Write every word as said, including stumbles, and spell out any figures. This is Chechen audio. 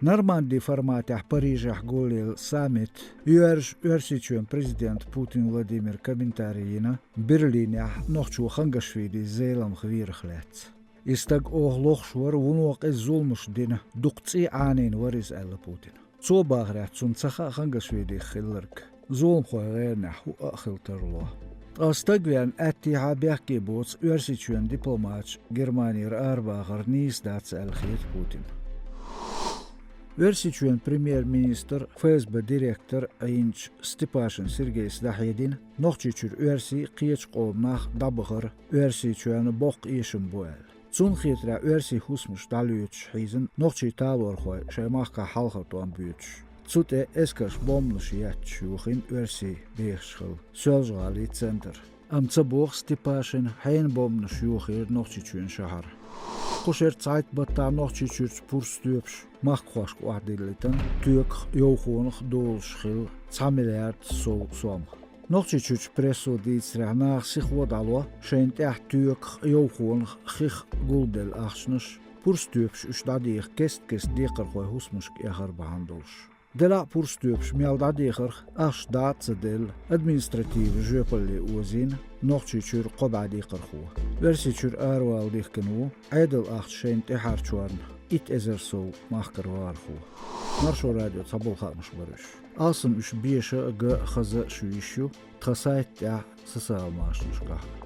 Нормандийн форматехь Парижехь гулъелла саммит йоьрзу Оьрсийчоьнан президента Путин Владимира комментари йина Берлинехь нохчо Хангашвили Зеламха верах лаьцна. И стаг оха лохуш вара, вуно къиза зуламаш дина, дукха цӀий Ӏанийна вара иза, аьлла Путина. Цо бахарехь, цунна ца хаьа Хангашвилих хилларг, зуламхойн гӀайгӀанехь хӀуъа а хила тарло. Ткъа стаг веана, аьттехьа бехке боцу Оьрсийчоьнан дипломаташ Германера арабахар нийса дац аьлла хета Путина. Оьрсийчоьнан премьер-министр, ФСБ директор Ӏийначу Степашин Сергейс дӀахьедина, Нохчийчуьра оьрсий, кхечу къоман нах дӀабахар Оьрсийчоьнна боккха эшам бу аьлла. Цунна хетарехь, оьрсийн хӀусамаш дӀалоьцуш хьийзина нохчийн талорхой шайн махкахь хьалхара тӀом боьдуш. Цу тӀе эскарша бомбанаш етташ йохийна оьрсий бехаш хилла Соьлжа-ГӀалин центр. Амма ца боху Степашина, хьенан бомбанаш йохийра Нохчийчоьнан шахьара. Кху шеран цхьайтта баттахь Нохчийчуьрчу пурстоьпаша махкахошка охьадиллийтина тоьках, йовхонах долуш хилла цхьа миллиард сов сом. Нохчийчуьрчу прессо дийцарехь, наха сихо дӀало шайна тӀехь тоьках, йовхонах, хих гулделла ахчанаш, пурстоьпаша уьш дӀадеха кест-кеста декхархойн хӀусамашка эхар бахьана долуш. Делахь а пурстоьпаша мел дӀадехарх ахча дӀа а ца делла, административан жоьпалле озийна Нохчийчуьра кхо бӀе декхархо. Оьрсийчуьра аравала дихкина ву Ӏедалан ахча шайна тӀехьарчорна итт эзар сов махкара вахархо. Маршо радион цхьаболу хаамаш бара уьш. Алсам уьш беша а, ган а, хаза а шун йиш ю тхан сайта тӀехь сацоциальни машанашкахь.